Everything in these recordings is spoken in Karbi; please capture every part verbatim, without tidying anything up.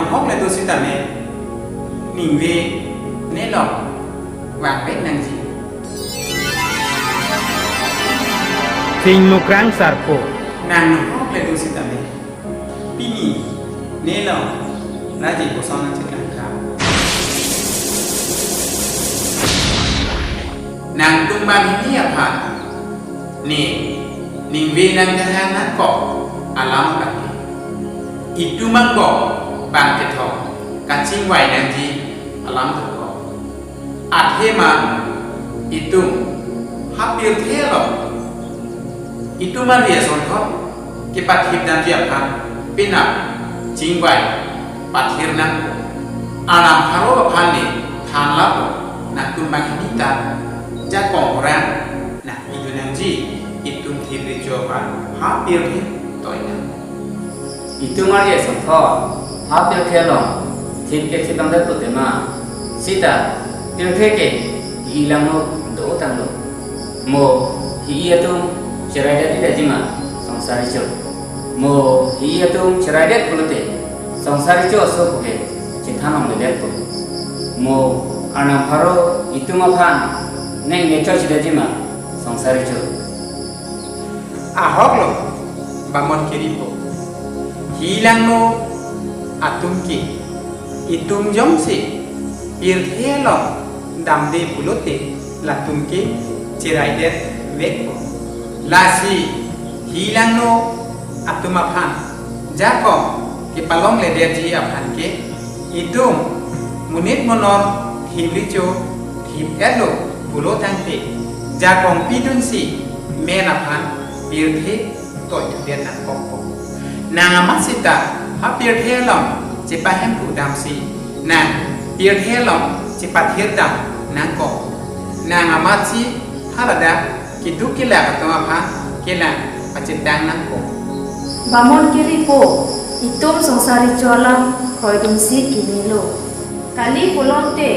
Ahok le do sitame, ningve nelong vangvek nangji. Singmukrang Sarpo. Nang ahok le do sitame, pini nelong raji koson nangcheklang kha. Nangtum banghini aphan ne ningve nangkehang nangkok alam abang ke, itum angbong bang kethom kachingvai nangji alam dokok. Athema itum ha pirthe along itum ari asonthot kepathip damji aphan penap chingvai pathir nangkok. Arnam pharo aphan ne than lapu, nangtum banghini ta jakong orang nangpidun nangji, itum thip recho aphan ha pirthe toi nang. Itum ari asonthot ha pirthe along thip kethip bang det pute ma, sita pirthe ke hi-i langno do tanglo. Mo hi-i atum cherai det dajima, songsar recho. Mo hi-i atum cherai det pulote, songsar recho aso puke chethan longledetpo. Mo Arnam pharo itum aphan neng necho chedajima, songsar recho. Ahok lo, bamon keripo. Hi-i langno atum ke, itum jongsi pirthe along damde pulote, latum ke cherai det vekpo. Lasi hi-i langno atum aphan jakong kepalongledetji aphan ke, itum monit monor thip recho thip-etlo pulo tangte, jakong pidunsi men aphan pirthe toi thudet nangkokpo. Nang amat sita ha pirthe along chepahemphu damsi, nang pirthe along chepathir dam nangkok. Nang amatsi haladak keduk kelak atum aphan kelang pachetang nangkok. Bamon keripo, itum songsar recho alam kroidunsi kimelo. Kali pulote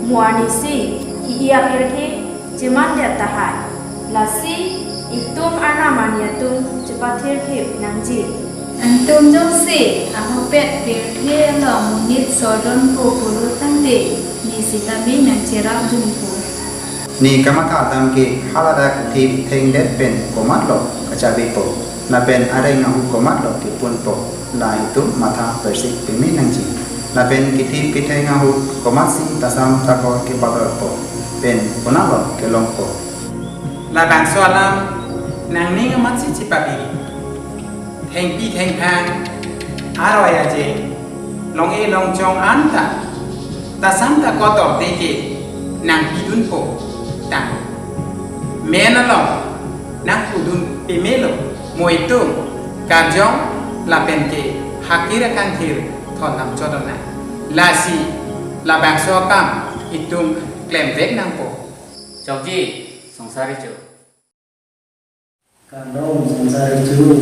mo arnisi hi-i apirthe chemandet tahai. Lasi itum Arnam arni atum chepathirthip nangji. Nangtum jongsi ahokpet pirthe along monit sordunpo pulo tangte, ne sitame nangcherapdunpo. Ne kamatha atum ke haladak thip thengdet pen komatlo kachabepo, lapen areng ahut komatlo kepunpo, la itum matha persik peme nangji. Lapen kethip ketheng ahut komatsi tasam takor kepadorpo pen konatlo kelongpo. Labangso alam nangning amatsi chepabiri. Thengpi thengphang, aroi aje, long-e longchong anta tasam takor torde ke nangpidunpo tang. Men along nangpudun pemelo, mo itum karjong lapen ke hakir akangthir thondam chodona. Lasi labangso akam itum klemvek nangpo. Chokji, songsar recho. Kardom, songsar recho.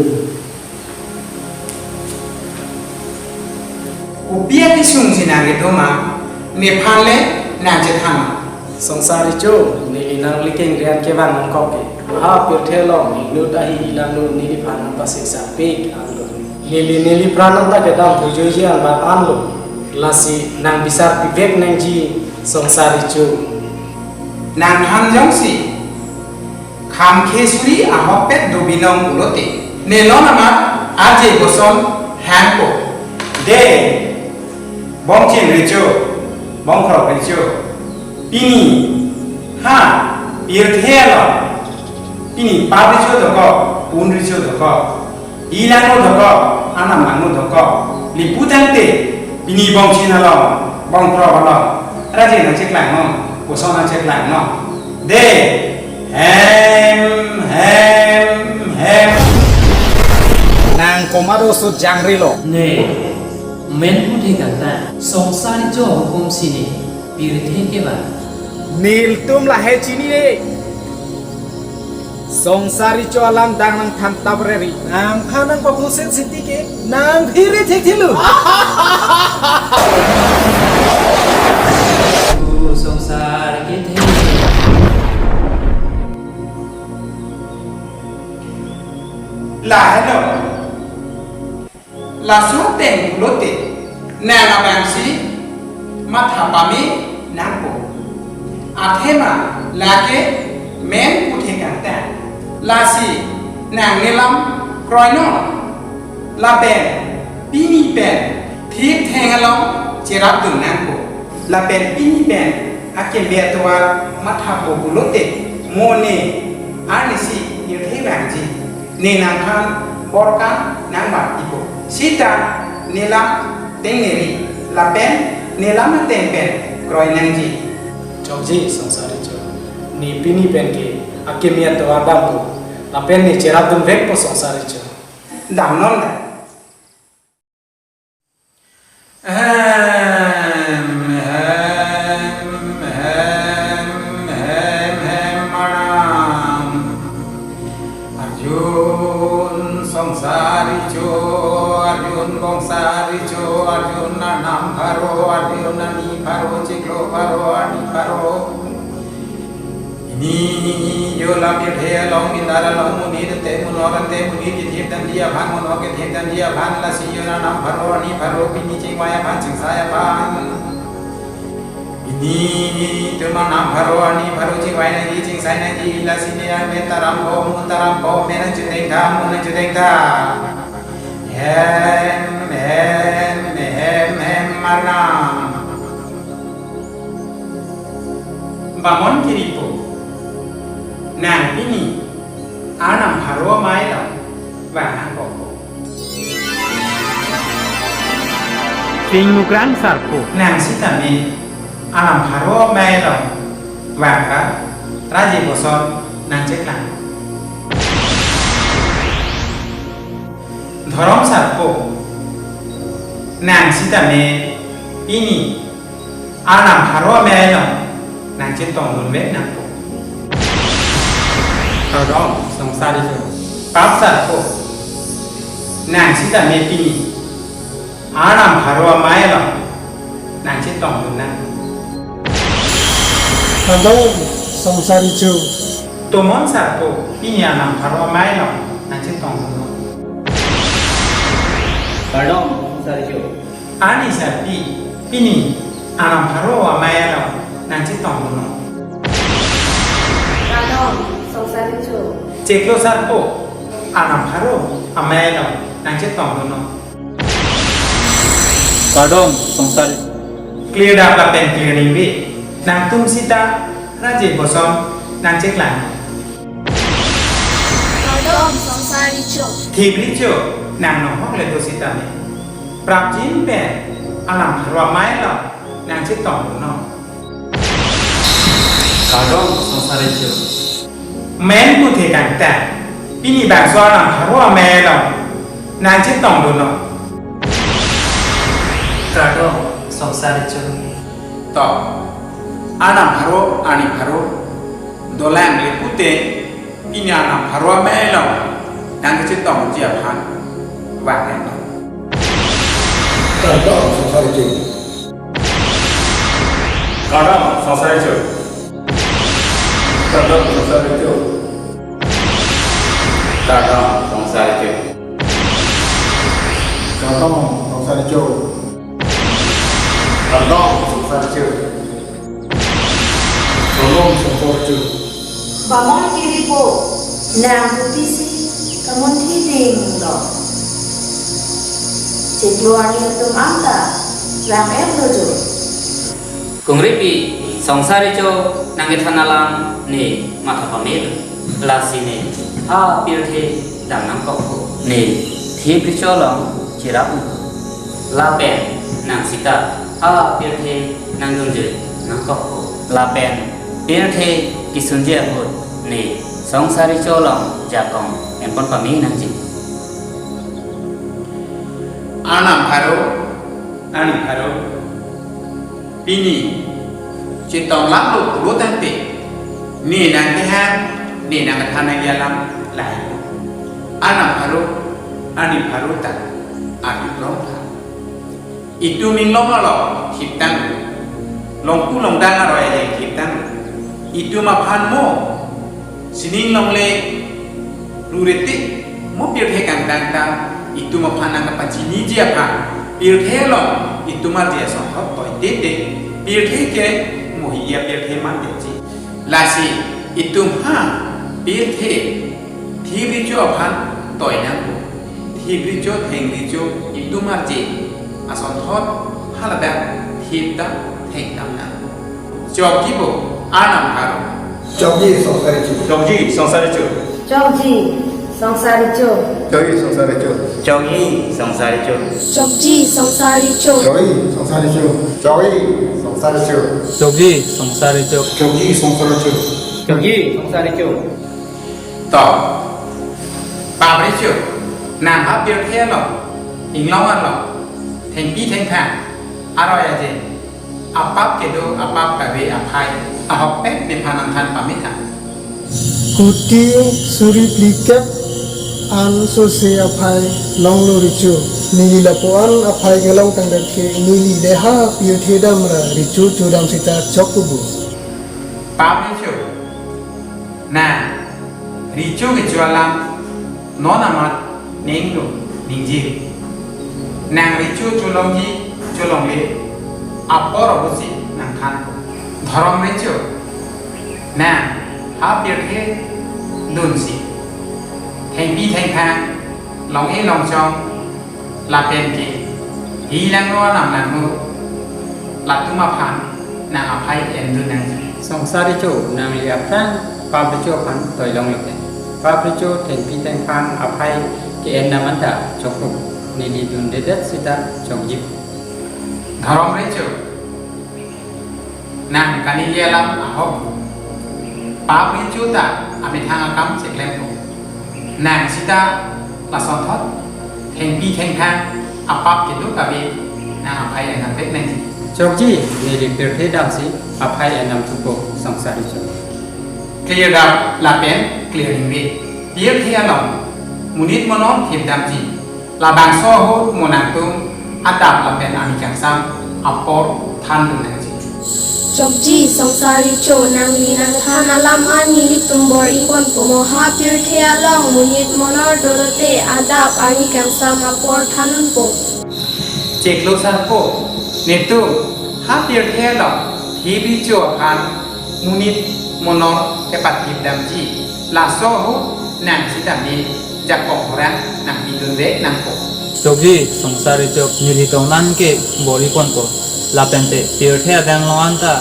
Kopi akesung si nang kedo ma, nephan le nangchethan ma? Songsar recho, neli nangli kengrian kevang nangkok ke. Ha pirthe along inut ahi-i langno neliphan nangpasik sapik anlo. Neli nelipran anta kedam pujoiji anbak anlo. Lasi nang bisar pivek nangji, songsar recho. Nangthan jongsi kham khesuri ahokpet do binong pulote, nelong amat aje boson hangpo. De, bongchin recho, bongkrok recho, pini ha pirthe along, pini pap recho dokok, pun recho dokok, hi-i langno dokok, Arnam langno dokok, lipu tangte, pini bongchin along, bongkrok along, raje nangcheklang non, koson nangcheklang non. De, hem, hem, hem. Nang komat oso jangrilo. Ne, men puthe kanta, songsar recho ahukum si ne pirthe kevang. Nelitum lahei chinine. Songsar recho alam dang nangthan tapreri. Nangphan nangpaphuset sitike nang phire thekthelo. Songsar kethe. Lahelo. Laso ateng pulote, Nang abangsi matha pame nangpo. Athema lake men puthe kangtang. Lasi nang nelam kroinon. Lapen pini pen thiptheng along cherapdun nangpo. Lapen pini pen akeme atovar mathapo pulote mo ne arnisi pirthe vangji. Ne nangthan borkan nangmat ipo. Sita nelam tengneri lapen nelam ateng pen kroi nangji. Chokji Songsari Cho. Ne pini pen ke akeme atovar dampo. Lapen ne cherapdun vekpo Songsari Cho. Damnon da. Ahem, ahem, ahem, ahem, ahem, Arnam. Arjun Songsari Cho, Arjun Bongsari Cho, Arjun Arnam Pharo, Arjun Ani Pharo, Chiklo Pharo, Ani Pharo. Pini jo la pirthe along, pindar along, monit ante monor ante monit kethip damji aphan, monor kethip damji aphan, lasi jo Arnam Pharo, Ani Pharo, pini chingvai aphan, chingsai aphan. Pini itum Arnam Pharo, Ani Pharo chingvai nangji, chingsai nangji, lasi ne arme tarampo, mo tarampo, me nangchedeng tha, mo nangchedeng tha. Hem, hem, hem, hem, Arnam. Bamon kiripo, nang pini Arnam Pharo amei along vang nangkokpo. Sing Mukrang Sarpo. Nang sitame Arnam Pharo amei along vang ra, raje boson nangcheklang. Dhorom Sarpo, nang sitame pini Arnam Pharo amei along nangchetongdun vek nangpo. Kardom Songsari Cho. Pap Sarpo, nang sitame pini Arnam Pharo amei along nangchetongdun nang. Kardom Songsari Cho. Tomon Sarpo, pini Arnam Pharo amei along nangchetongdun nang. Kardom Songsari Cho. Arni Sarpi, pini Arnam Pharo amei along nangchetongdun nang. Kardom Songsari Cho. Chiklo Sarpo, Arnam Pharo amei along nangchetongdun nang. Kardom Songsari. Clear dap lapen clear ningve. Nangtum sita raje boson nangcheklang. Kardom Songsari Cho. Thip ri cho, nang nohok le do sitame prapjin pen Arnam Pharo amei along nangchetongdun nang. Kardom Songsari Cho. Men puthe kangtang, pini bangso Arnam Pharo amei along nangchetongdun nang. Kardom Songsari Cho. To, Arnam Pharo, Arni Pharo dolang le pute, pini Arnam Pharo amei along nangkechetongji aphan vang nang. Kardom Songsari Cho. Kardom Songsari Cho. Kardom Songsari Cho. Kardom Songsari Cho. Kardom Songsari Cho. Kardom Songsari Cho. Kardom Songsari Cho. Bamon kiripo, nang kopisi kamunthi dinglo? Chiklo arni atum anta ram-et lo jo. Kongripi Songsari Cho nangkethan alam ne matha pamelo. Lasi ne apirthe dam nangkokpo. Ne thip ri cho along cherap nangkok. Lapen nang sita apirthe nangdunjui nangkokpo. Lapen pirthe kesunji ahut ne Songsari Cho along jakong enpon pame nangji. Arnam Pharo, Arni Pharo, pini chetong lang lo pulo tangte, ne nangkehang, ne nangkethan nangji alam lahai. Arnam Pharo, Arni Pharo ta arjuklong tha. Itum inglong arlo thiptang, longpu longdang arlo eleng thiptang. Itum aphan mo sining longle rurete mo pirthe kangtang ta itum aphan nangkapachiniji aphan pirthe along Itum arje asonthot toi tete, pirthe ke mohi apirthe mandetji. Lasi itum ha pirthe thip recho aphan toi nangpo. Thip recho, theng recho, itum arje asonthot haladak thip dam, theng dam nang. Chokji bo, Arnam pharo. Chokji Songsar Recho. Chokji Songsar Recho. Chokji Songsar Recho. Chokji Songsar Recho. Chokji Songsar Recho. Chokji Songsar Recho. Chokji Songsar Recho. Chokji Songsar Recho. Chokji Songsar Recho. Chokji Songsar Recho. Chokji Songsar Recho. To. Pap recho. Nang ha pirthe along, inglong arlo, thengpi thengphang aroi aje, apap kedo apap kave aphai ahokpet nephan nangthan pame tha. Kuti suri phlikep an sose aphai longlo recho. Neli lapu-an aphai kelong tangdet ke neli le ha pirthe dam ra recho chodam sita chokpo bo. Pap recho. Nang recho kecho alam non amat ningduk ningje. Nang recho cholongji cholongle apor abusi nangthan. Dhorom recho. Nang ha pirthe dunsi, thengpi thengphang, long-e longchong, lapen ke hi langno anam langno, latum aphan nang aphai endun nangji. Songsar Recho, nangli aphrang pap recho aphan toi longlo ke. Pap recho, thengpi thengphang aphai ke-en dam anta chokpo. Neli dundedet sita chokji. Dhorom recho. Nang kaningje alam ahok. Pap recho ta amethang akam cheklempo. Nang sita lasonthot thengpi thengphang apap kedo kave nang aphai endam pek nangji. Chokji, neli pirthe damsi aphai endam thupo Songsar Recho. Clear doubt lapen clear ningve. Pirthe along monit monor thip damji. Labangso ahut mo nangtum adap lapen ani kangsam apor thandun nangji. Chokji Songsar Recho, nangli nangthan alam an nelitum bor-iponpo. Mo ha pirthe along monit monor dolote adap ani kangsam apor thandunpo. Chiklo sarpo, netum ha pirthe along thip recho aphan monit monor kepathip damji. Laso ahut nang sitame jakong horang nangpidunvek nangpo. Chokji Songsar Recho, neli tongnan ke bor-iponpo. Lapente pirthe adang along anta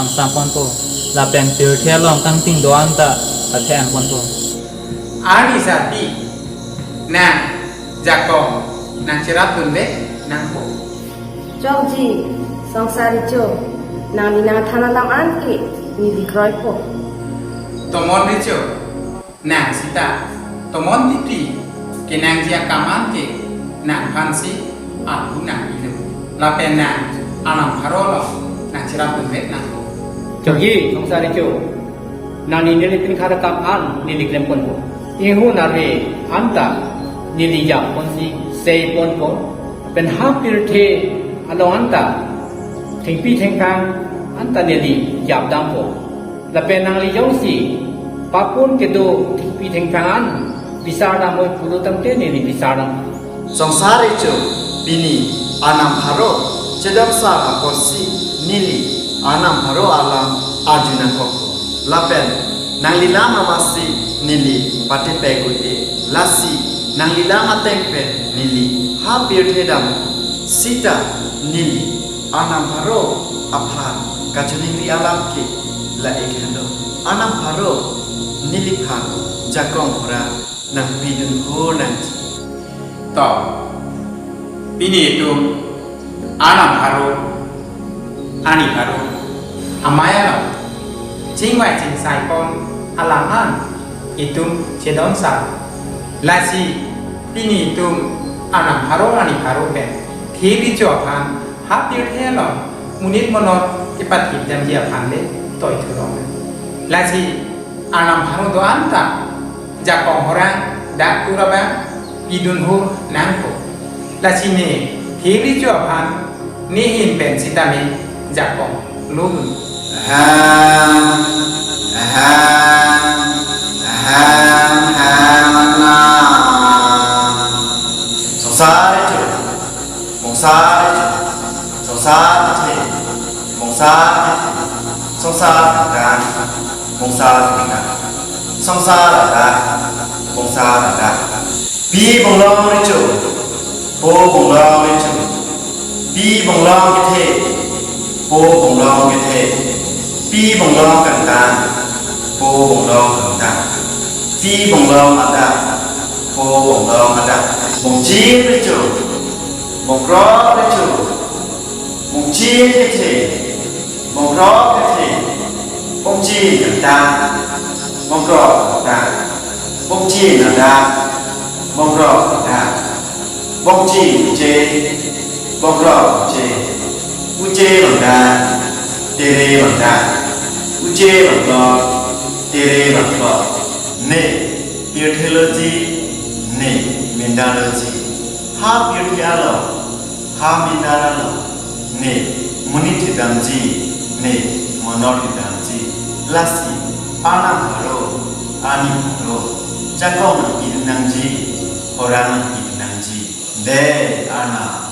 angsamponpo. Lapen pirthe along kangting do anta athe angponpo. Arni sarpi, nang jakong nangcherapdunvek nangpo. Chokji Songsar Recho, nangli nangthan alam an ke neli kroipo. Tomon recho, nang sita tomon titi kenangji akam an ke nangphansi ahu nangpilo. Lapen nang Arnam pharo along nangcherapdunvek nangpo. Chokji Songsar Recho, nangli neli pinkhat akam an neli klemponpo. Inghun are anta neli japponsi seiponpo. Pen ha pirthe along anta thengpi thengphang anta neli japdampo. Lapen nangli jongsi papun kedo thengpi thengphang an bisar damnoi pulo tangte neli bisar dam. Songsar Recho, pini Arnam pharo chedam sar apotsi neli Arnam pharo alam arju nangkokpo. Lapen nangli lam amatsi neli patepek un-e. Lasi nangli lam ateng pen neli ha pirthe dam sita neli Arnam pharo aphan kachiningri alam ke la-ik henlo. Arnam pharo neliphan jakong horang nangpidun hor nangji. To, pini itum Arnam pharo, ani pharo amei along chingvai chingsaipon alam an itum chedon sar. Lasi pini itum Arnam pharo, ani pharo pen thip recho aphan ha pirthe along monit monor kepathip damji aphan le toi thulong. Lasi Arnam pharo do-an ta jakong horang dak tur abang pidun hor nangpo. Lasi ne thip recho aphan ne ahin pen sitame jakong lodun. Ahem, ahem, ahem, ahem, na. Songsar Recho, Songsar Recho. Sa kethe, bongsa kethe, songsar kangtang, bongsa kangtang, songsar adak, bongsa adak. Pi bonglong recho, po bonglong recho, pi bonglong kethe, po bonglong kethe, pi bonglong kangtang, po bonglong kangtang, pi bonglong adak, po bonglong adak. Bongchin recho, bongkrok recho, bongchin kethe, bongkrok kethe, bongchin kangtang, bongkrok kangtang, bongchin adak, bongkrok adak, bongchin uche, bongkrok uche, uche bangdan, tere bangdan, uche bangklok, tere bangklok. Ne pirthe loji, ne minda loji. Ha pirthe along, ha minda along, ne monit thedamji, ne monor thedamji. Lasi Arnam haro, arni haro, jakong nangpi nangji, horang nangpi nangji. De Arnam.